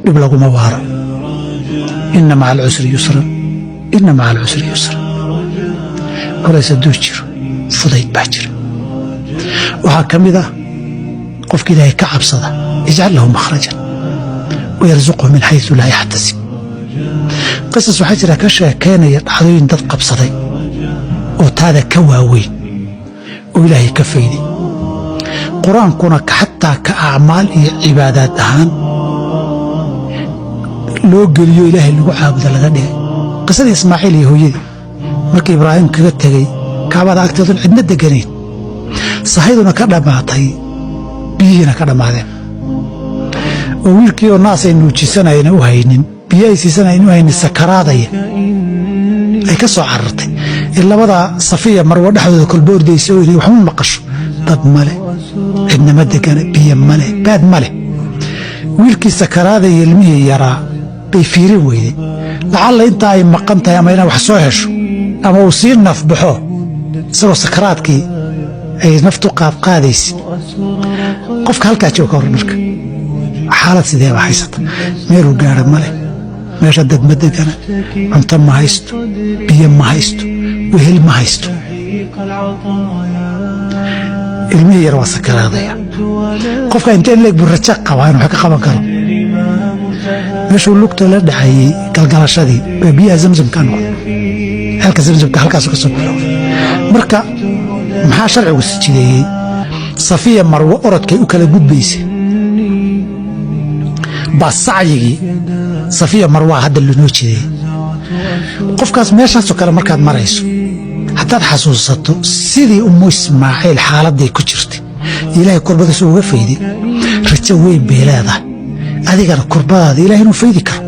Dhib laguma waaro. Inna maca alcusri yusran, inna maca alcusri yusran. Culays hadduu jiro, fudayd baa jira. Waxaa ka mid ah qofka Ilaahay ka cabsada, ijcal lahu makhrajan wayarzuqhu min xaysu laa yaxtasib. Qisas waxaa jira ka sheekeynaya dhacdooyin dad qabsaday oo taada ka waaweyn oo Ilaahay ka fayday. Qur-aankuna xataa ka acmaal iyo cibaadaad ahaan loo geliyo, Ilaahay lagu caabuda laga dhigay. Qisadii Ismaaciil iyo hooyadii, markii Ibraahim kaga tegey Kacbada agteedun, cidna deganayn, sahayduna ka dhammaatay, biyihiina ka dhammaadeen, oo wiilkii oo naas ay nuujisanayna u haynin, biyo ay siisanayna u haynin, sakaraadaya, ay ka soo carartay in labadaa Safiya Marwo dhexdooda kolba ordaysa oo inay waxma maqasho. Dad male, cidnama degana, biyo male, baad male. Wiilkii sakaraadaya, ilmihii yaraa bay fiirin weyday, lacalla intaa ay maqan tahay ama inay wax soo hesho ama uu sii nafbaxo isagoo sakaraadkii ay naftu qaadqaadaysa. Qofka halkaa jooga ka hor, marka xaalad sidee baa haysata? Meeluu gaara male, meesha dad ma degana, cunto ma haysto, biyo ma haysto, wehel ma haysto. Ilmihii yar waa sakaraadaya. Qofka intee leeg buu rajo qabaa inuu wax ka qaban karo? Meeshuu lugta la dhacayey, galgalashadii baa biyaha Zamzamka noqday. Ceelka Zamzamka halkaasu ka soo bilowday. Marka maxaa sharcigu sijideeyey? Safiya Marwo orodkay u kala gudbaysay baa sacyigii Safiya Marwaa hadda lanoo jideeyey. Qofkaas meeshaasoo kale markaad marayso, haddaad xasuusato sidii Ummu Ismaaciil xaaladday ku jirtay, Ilaahay kurbadiisa uga fayday, rajo weyn bay leedahay. Adigana kurbadaada Ilahay inuu faydi karo.